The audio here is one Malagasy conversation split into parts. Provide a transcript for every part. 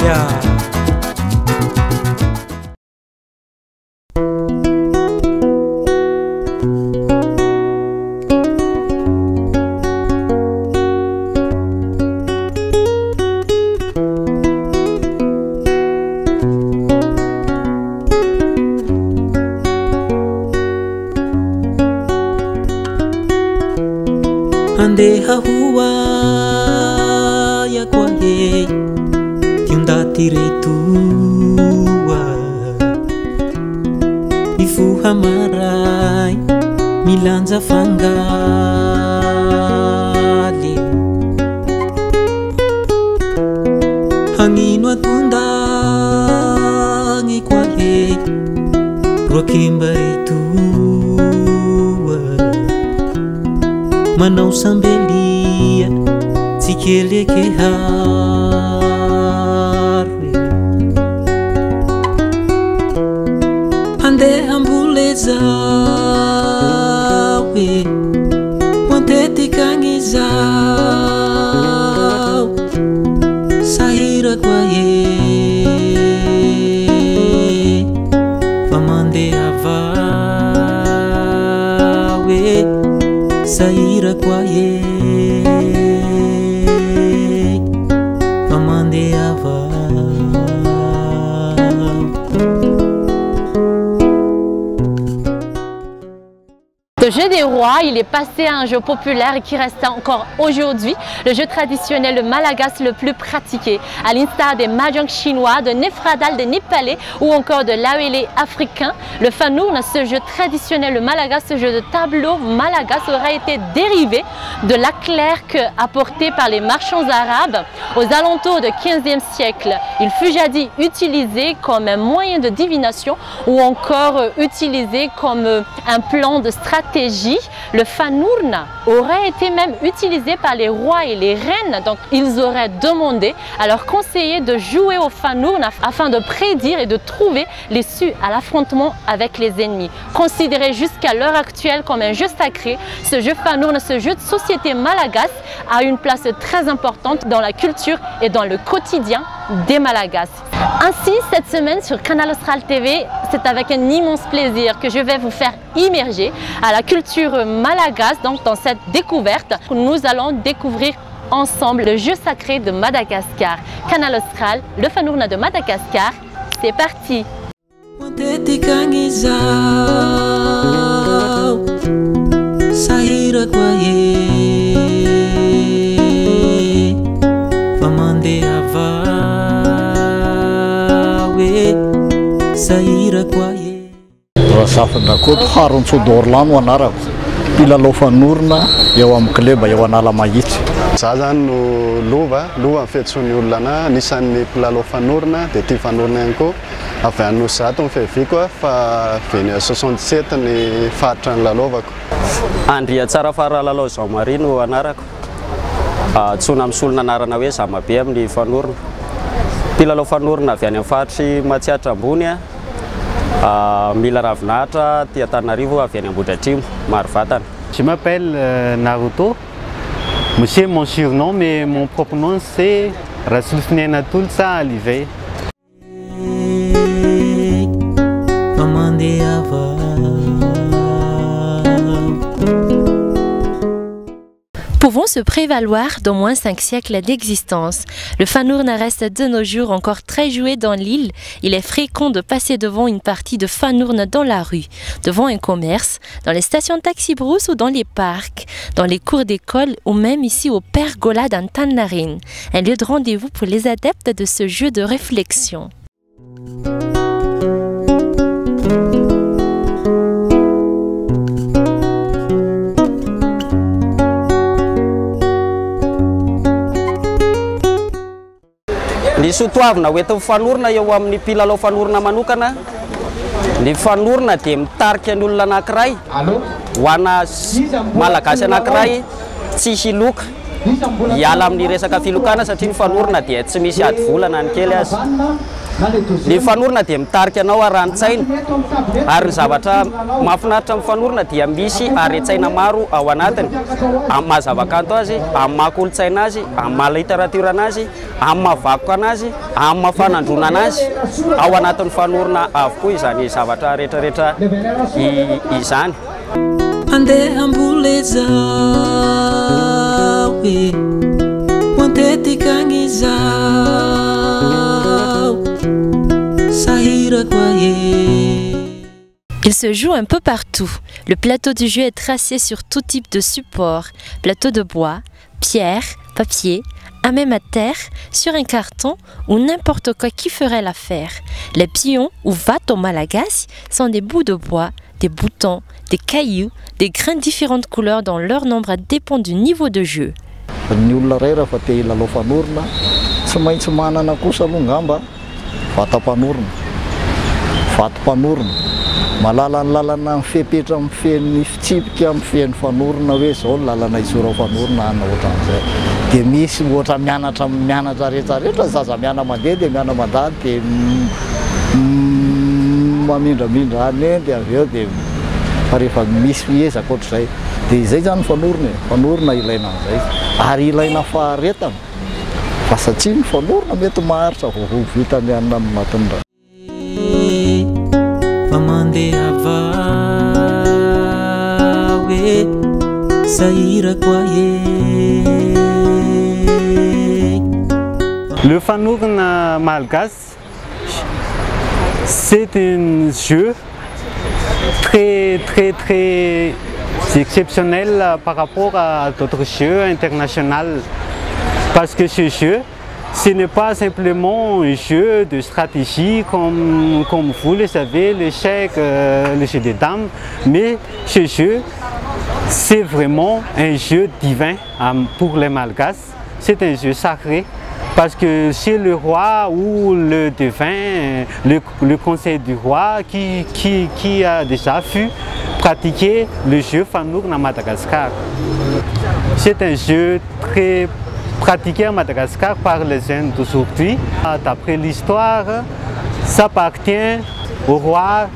Madagasikara. Andeha ho aia koa e ty ndaty retoa mifoha maray milanja fangaly hagnino atondagny koa e roakemba retoa manao sambelia tsy keleke haro e handeha ambole zao e ho antetikagny zao sahira koa e fa mandeha avao e sahira koa e fa mandeha avao. Le jeu des rois, il est passé à un jeu populaire et qui reste encore aujourd'hui le jeu traditionnel le malagasy le plus pratiqué, à l'instar des mahjong chinois, de Nefradal des Népalais ou encore de l'Awele africain. Le Fanorona, ce jeu traditionnel le malagasy, ce jeu de tableau malagasy aurait été dérivé de la clerque apportée par les marchands arabes aux alentours du 15e siècle. Il fut jadis utilisé comme un moyen de divination ou encore utilisé comme un plan de stratégie. Le Fanorona aurait été même utilisé par les rois et les reines. Donc ils auraient demandé à leurs conseillers de jouer au Fanorona afin de prédire et de trouver l'issue à l'affrontement avec les ennemis. Considéré jusqu'à l'heure actuelle comme un jeu sacré, ce jeu Fanorona, ce jeu de société malagasy a une place très importante dans la culture et dans le quotidien des Malagasy. Ainsi, cette semaine sur Canal Austral TV, c'est avec un immense plaisir que je vais vous faire immerger à la culture malagasy. Donc dans cette découverte, nous allons découvrir ensemble le jeu sacré de Madagascar. Canal Austral, le Fanorona de Madagascar, c'est parti. Antetikagny zao sahira koa e fa mandeha avao e sahira koa e. Razafindrakoto Harontsoa Dorlan no anarako, mpilalao fanorona eo amin'ny kleba eo Analamahitsy. Za zany no Lova, Lova ny fiantsoan'ny olona anahy, anisan'ny mpilalao fanorona dia tia fanorona ihany koa. Avy any Nosy-Zato ny fiaviako fa avy any 67 ny faritra nilalaovako. Andriatsarafara Lalao Jean Marie no anarako. Antsoina amin'ny solona anarana hoe Zamabe amin'ny fanorona. Mpilalao fanorona avy any amin'ny faritry Matsiatra Ambony, mila ravinahitra aty Antananarivo avy any Ambohidratrimo, Marovatana. Je m'appelle Naruto. Monsieur, mon surnom, mais mon propre nom c'est Rasolofiniaina Tolotsa Alivé. Fa mandeha avao. Pouvant se prévaloir d'au moins 5 siècles d'existence, le Fanorona reste de nos jours encore très joué dans l'île. Il est fréquent de passer devant une partie de Fanorona dans la rue, devant un commerce, dans les stations de taxi-brousse ou dans les parcs, dans les cours d'école ou même ici au Pergola d'Antaninarenina, un lieu de rendez-vous pour les adeptes de ce jeu de réflexion. Ny soatoavina hoentin'ny fanorona eo amin'ny mpilalao fanorona manokana, ny fanorona dia mitarika ny olona anankiray ho ana malagasy anankiray tsy hiloka hiala amin'ny resaka filokana, satria ny fanorona dia tsy misy ady vola na ny kely aza. Ny fanorona dia mitarika anao haranin-tsaina, ary ny zavatra mahafinaritra amin'ny fanorona dia misy haren-tsaina maro ao anatiny, amin'ny maha zava-kanto azy, amin'ny maha kolontsaina azy, amin'ny maha literatiora anazy, amin'ny maha vakoka anazy, amin'ny maha fanandroana anazy. Ao anatin'ny fanorona avokoa izany zavatra rehetrarehetra izany. Andeha hamboly zaho e, ho antetika agny zaho, sahirako ahe. Il se joue un peu partout. Le plateau du jeu est tracé sur tout type de support. Plateau de bois, pierre, papier, à même à terre, sur un carton ou n'importe quoi qui ferait l'affaire. Les pions ou vato malagasy sont des bouts de bois, des boutons, des cailloux, des grains de différentes couleurs dont leur nombre dépend du niveau de jeu. Ny olona iray raha te hilalao fanorona, tsy maintsy manana kosa aloha ngamba vatam-panorona, vatom-panorona, mahalala ny lalana mifepetra mifehy ny fitsipika mifehy ny fanorona hoe izao ny lalana hizora fanorona any ohatran'izay. Dia misy ohatra mianatra mianatra rehetrarehetra, ny zaza miana mandeha dia miana mandady dia mamindramindra any eny dia avy eo dia fa rehefa misy ezaka ohatr'izay dia izay zany ny fanorona e, fanorona ilaina an'izay ary ilaina faharetana fa satria ny fanorona mety maharitra vao ho vita ny anona amin'ny matin'ny ra. Fa mandeha vao e, sahirako ahe. Le fanorona malgache, c'est un jeu très très très exceptionnel par rapport à d'autres jeux internationaux, parce que ce jeu, ce n'est pas simplement un jeu de stratégie comme vous le savez, l'échec, le jeu des dames, mais ce jeu, c'est vraiment un jeu divin pour les Malgaches. C'est un jeu sacré parce que c'est le roi ou le devin, le conseil du roi qui a déjà pu pratiquer le jeu fanorona à Madagascar. C'est un jeu très pratiqué à Madagascar par les jeunes d'aujourd'hui. D'après l'histoire, ça appartient au roi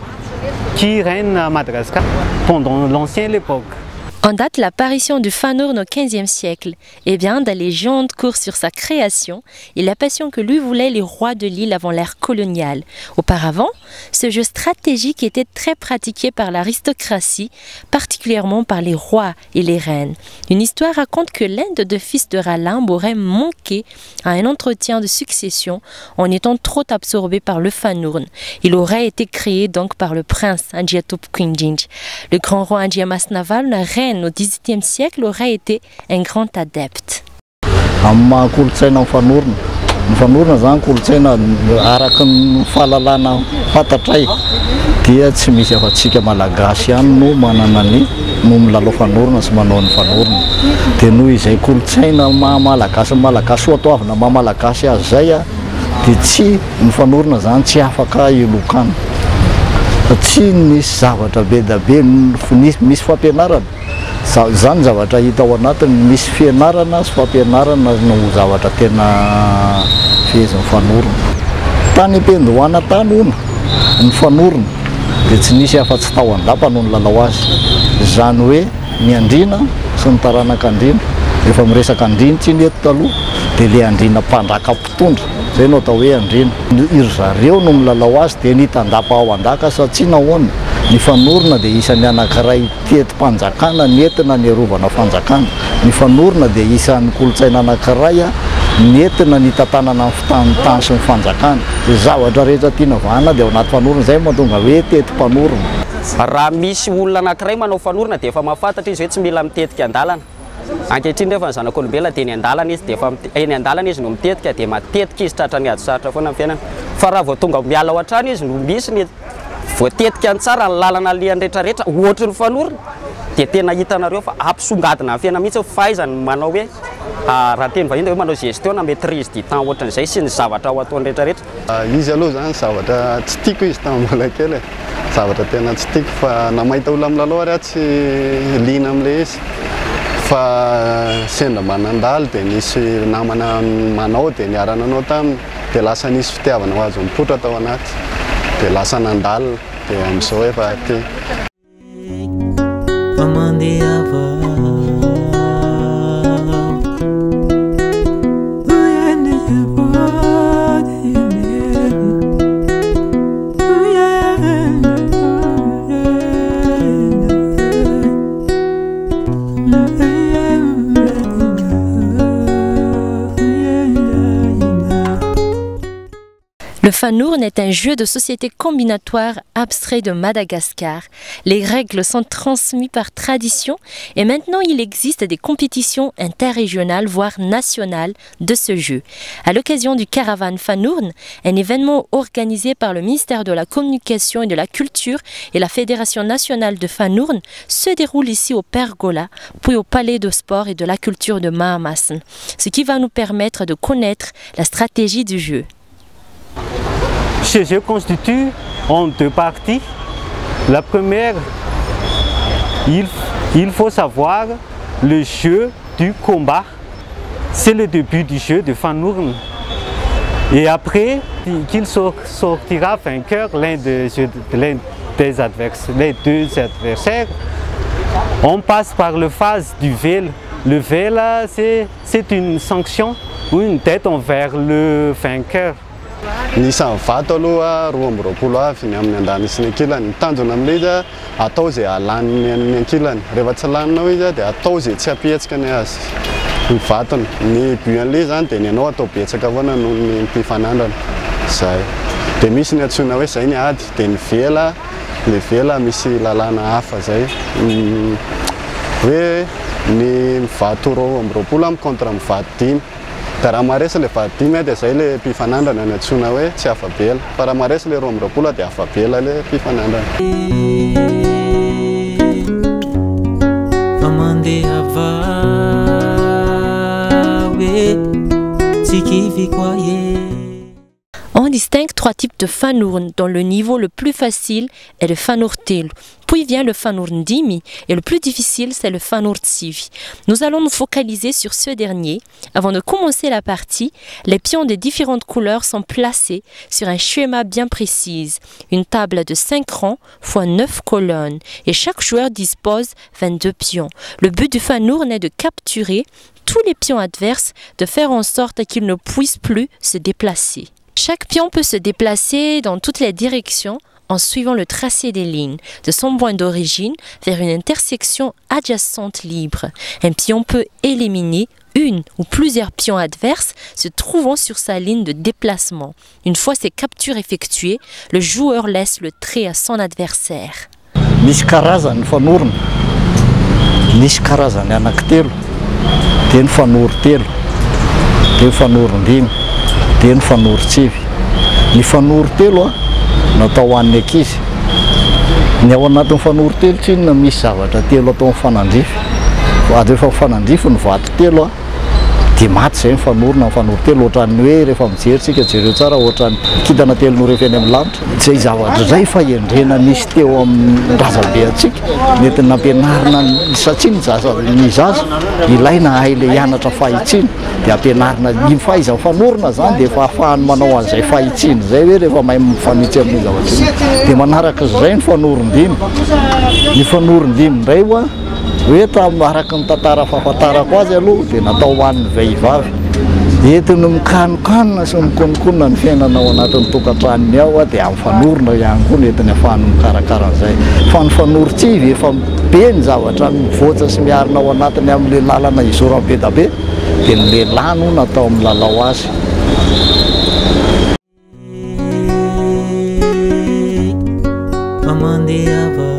qui règne à Madagascar pendant l'ancienne époque. On date l'apparition du fanorona au XVe siècle. Et bien, des légendes courent sur sa création et la passion que lui voulaient les rois de l'île avant l'ère coloniale. Auparavant, ce jeu stratégique était très pratiqué par l'aristocratie, particulièrement par les rois et les reines. Une histoire raconte que l'un des deux fils de Ralambo aurait manqué à un entretien de succession en étant trop absorbé par le fanorona. Il aurait été créé donc par le prince Andriatompokoindrindra. Le grand roi Andriamasinavalona, reine au XVIIe siècle, aurait été un grand adepte. Amin'ny maha kolontsaina ny fanorona, ny fanorona zany kolontsaina araka ny fahalalana fantatray dia tsy misy afa-tsika malagasy ihany no manana ny no milalao fanorona sy manao ny fanorona. Dia noho izay kolontsaina maha malagasy malagasy soatoavina maha malagasy azy zay a, dia tsy ny fanorona zany tsy afaka ilokana fa tsy nisy zavatra be da be misy fampianarana zany zavatra hita ao anatiny, misy fianarana sy fampianarana no zavatra tena fehezin'ny fanorona. Tany am-piandohana tany hono ny fanorona dia tsy nisy afa-tsy tao an-dapa no nilalao azy, izany hoe ny andriana sy ny taranaka andriana. Rehefa miresaka andriana tsy ny eto taloha dia le andriana mpanjaka mpitondra zay no atao hoe andriana. Iry zareo no milalao azy dia ny tandapa ao an-daka, satria nahoana ny fanorona dia isan'ny anankiray teti-panjakana nentina niarovana fanjakana. Ny fanorona dia isan'ny kolontsaina anankiray nentina nitantanana ny fitantany sy ny fanjakana. Izay zavatra rehetra tiana vahana dia ao anaty fanorona, izay mahatonga hoe teti-panorona. Raha misy olona anankiray manao fanorona dia efa mahafantatra izy hoe tsy mila mitetika an-dalana. Ankehitriny rehefa ny zanak'olombelona dia eny an-dalana izy dia efa eny an-dalana izy no mitetika, dia matetika izy tratra ny ady sarotra foana amin'ny fiainana. Fa raha vao tonga miala ao an-trano izy no misy ny voatetika ny tsara ny lalana alehany rehetrarehetra ohatry ny fanorona, dia tena hitanareo fa ampisongadina amin'ny fiainana mihitsy ny fahaizany manao hoe raha teny vahiny dia hoe manao gestion na maîtrise du temps ohatran'izay sy ny zavatra ao ataony rehetrarehetra. Izy aloha zany zavatra tsy tiako izy tamin'ny mbola kely e, zavatra tena tsy tiako fa na mahita olona milalao ary aho tsy liana amin'ilay izy, fa sendra mba nandalo dia nisy namana manao dia niara-nanao taminy. Dia lasa nisy fitiavana ho azy mipoitra tao anaty. Dia lasa nandalina, dia amin'izao efa aty. Fa mandeha Le Fanorona est un jeu de société combinatoire abstrait de Madagascar. Les règles sont transmises par tradition et maintenant il existe des compétitions interrégionales voire nationales de ce jeu. À l'occasion du Caravane Fanorona, un événement organisé par le ministère de la Communication et de la Culture et la Fédération nationale de Fanorona se déroule ici au Pergola, puis au Palais de Sport et de la Culture de Mahamasina, ce qui va nous permettre de connaître la stratégie du jeu. Ce jeu constitue en deux parties. La première, il faut savoir le jeu du combat. C'est le début du jeu de Fanorona. Et après, qu'il sortira vainqueur l'un des adversaires, les deux adversaires, on passe par la phase du vela. Le vela, c'est une sanction ou une dette envers le vainqueur. Ny isan'ny vato aloha 22 avy ny amin'ny andaniny sy ny ankilany. Ny tanjona amin'ilay izy atao izay halaniny ny ankilany. Rehefa tsy laninao izy dia atao izay tsy hampihetsika ny azy ny vatony. Ny but an'ilay izy zany dia ny anao atao betsaka foana noho ny mpifanandrana. Zay. Dia misy ny antsoina hoe zay ny ady, dia ny vela, le vela misy lalàna hafa zay. Hoe ny vato 22 amin'ny contre amin'ny vato 5. Dia raha maharesy le vato 5 dia zay le mpifanandrana ny antsoina hoe tsy afa-bela. Fa raha maharesy le 22 dia afa-bela le mpifanandrana. Fa mandeha va hoe tsy kivy koa e. On distingue trois types de fanorona, dont le niveau le plus facile est le fanorotelo. Puis vient le fanorondimy et le plus difficile, c'est le fanorosivy. Nous allons nous focaliser sur ce dernier. Avant de commencer la partie, les pions de différentes couleurs sont placés sur un schéma bien précis. Une table de 5 rangs fois 9 colonnes et chaque joueur dispose 22 pions. Le but du fanorona est de capturer tous les pions adverses, de faire en sorte qu'ils ne puissent plus se déplacer. Chaque pion peut se déplacer dans toutes les directions en suivant le tracé des lignes, de son point d'origine vers une intersection adjacente libre. Un pion peut éliminer une ou plusieurs pions adverses se trouvant sur sa ligne de déplacement. Une fois ces captures effectuées, le joueur laisse le trait à son adversaire. Misy karazany fanorona, misy karazany anankitelo, dia ny fanorotelo, dia ny fanorondimy, dia ny fanorosivy. Ny fanorotelo a natao ho an'ny ankizy. Ny ao anatin'ny fanorotelo tsinona misy zavatra telo atao mifanandrify. Rehefa mifanandrify ny vato telo a dia maty zay ny fanorona ny fanorotelo. Ohatran'ny hoe rehefa mijery tsika, jereo tsara, ohatran'ny kintana telo no rehefa eny amin'ny lanitra. Zay zavatra zay fa endrena nisy teo amin'ny razabe antsika nentiny nampianarina ny satria ny zaza, ny zaza ilaina hay le hianatra fahitsina, dia ampianarina ny fahaiza fanorona zany, dia efa ahafahany manao an'izay fahitsina zay hoe rehefa mahay mifanitsy amin'ny zavatra iny. Dia manaraka izay ny fanorondimy. Ny fanorondimy indray hoa hoe tam araka ny tantara fahafantarako azy aloha dia natao ho an'ny vehivavy, entiny mikanokanona sy mikonokonona ny fiainana ao anatin'ny tokantranony ao a, dia amin'ny fanorona ihany koa no entiny ahafahany mikarakara an'izay. Fa ny fanorosivy efa be ny zavatra mivoatra sy miarina ao anatiny amin'le lalana izorany be da be, dia ny lehilahy no natao amin'ny lalao azy. Fa mandeha va.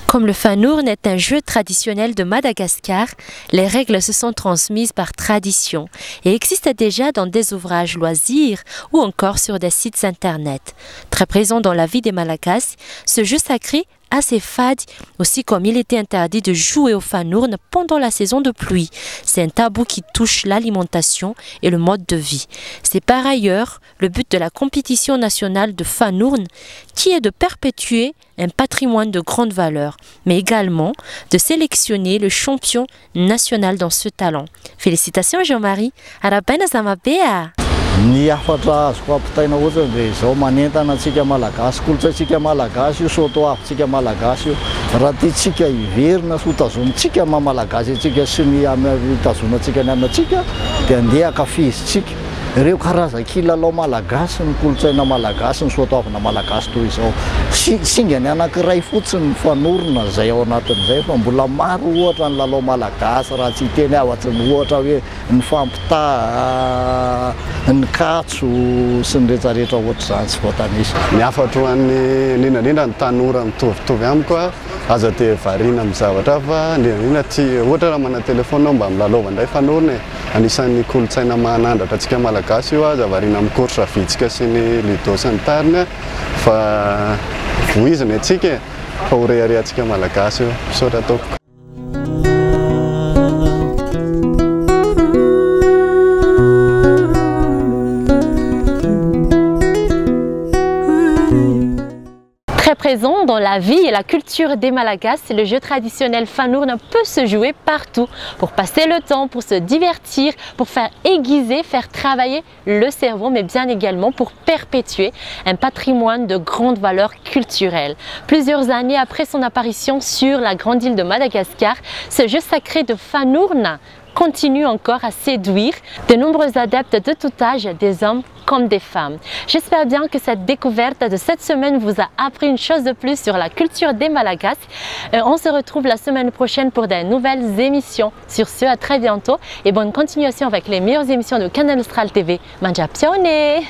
Comme le fanorona est un jeu traditionnel de Madagascar, les règles se sont transmises par tradition et existent déjà dans des ouvrages loisirs ou encore sur des sites internet. Très présent dans la vie des Malagasy, ce jeu sacré assez fade, aussi comme il était interdit de jouer au fanorona pendant la saison de pluie. C'est un tabou qui touche l'alimentation et le mode de vie. C'est par ailleurs le but de la compétition nationale de fanorona qui est de perpétuer un patrimoine de grande valeur, mais également de sélectionner le champion national dans ce talent. Félicitations Jean-Marie, arahabaina Zamabe a! Ny hafatra azoko ampitaina ohatrany dia izao, manentana antsika Malagasy, kolontsaintsika Malagasy io, soatoavintsika Malagasy io. Raha tiantsika hiverina sy hotazomintsika maha Malagasy antsika sy ny hitazonantsika ny anantsika dia andeha ankafizintsika ireo karazan-kilalao Malagasy, ny kolontsaina Malagasy, ny soatoavina Malagasy toy izao. Singany anankiray fotsiny ny fanorona izay ao anatin'izay fa mbola maro ohatra ny lalao Malagasy raha tsy hiteny aho afa-tsy ny ohatra hoe ny fampitaha, ny katso sy ny rehetrarehetra ohatr'izany tsy voatanisa. Ny hafatro ho an'ny, indrindra indrindra ny tanora mitovitovy amiko, aza dia variana amin'ny zavatra hafa, indrindra indrindra tsy, ohatra raha manana téléphone aho mba milalaova indray fanorona e, anisan'ny kolontsaina manandratra antsika Malagasy io, aza variana amin'ny course vitsika sy ny ludo sy ny tariny fa voizina antsika e, fa ho reharehantsika Malagasy io. Misaotra tompoko. Très présent dans la vie et la culture des Malagasy, le jeu traditionnel fanorona peut se jouer partout pour passer le temps, pour se divertir, pour faire aiguiser, faire travailler le cerveau, mais bien également pour perpétuer un patrimoine de grande valeur culturelle. Plusieurs années après son apparition sur la grande île de Madagascar, ce jeu sacré de fanorona continue encore à séduire de nombreux adeptes de tout âge, des hommes comme des femmes. J'espère bien que cette découverte de cette semaine vous a appris une chose de plus sur la culture des Malagasy. On se retrouve la semaine prochaine pour de nouvelles émissions. Sur ce, à très bientôt et bonne continuation avec les meilleures émissions de Canal Austral TV. Mandra-pihaona!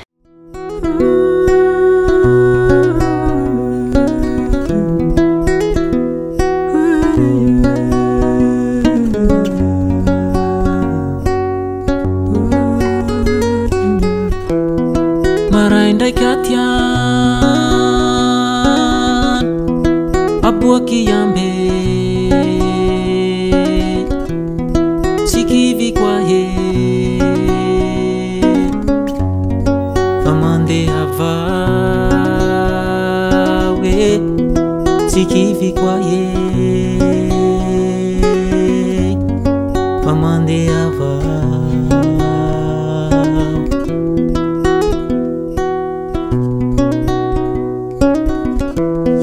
Maraindraiky aty an, aboaky ambe, tsy kiviko ahe, fa mandeha avao e, tsy kiviko ahe, fa mandeha avao.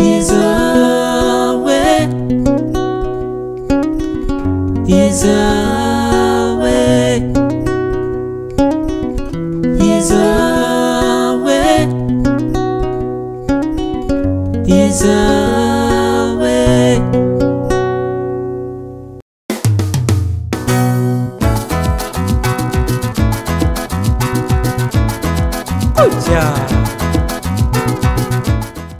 Izaho e, izaho e, izaho e, izaho e. Ouja!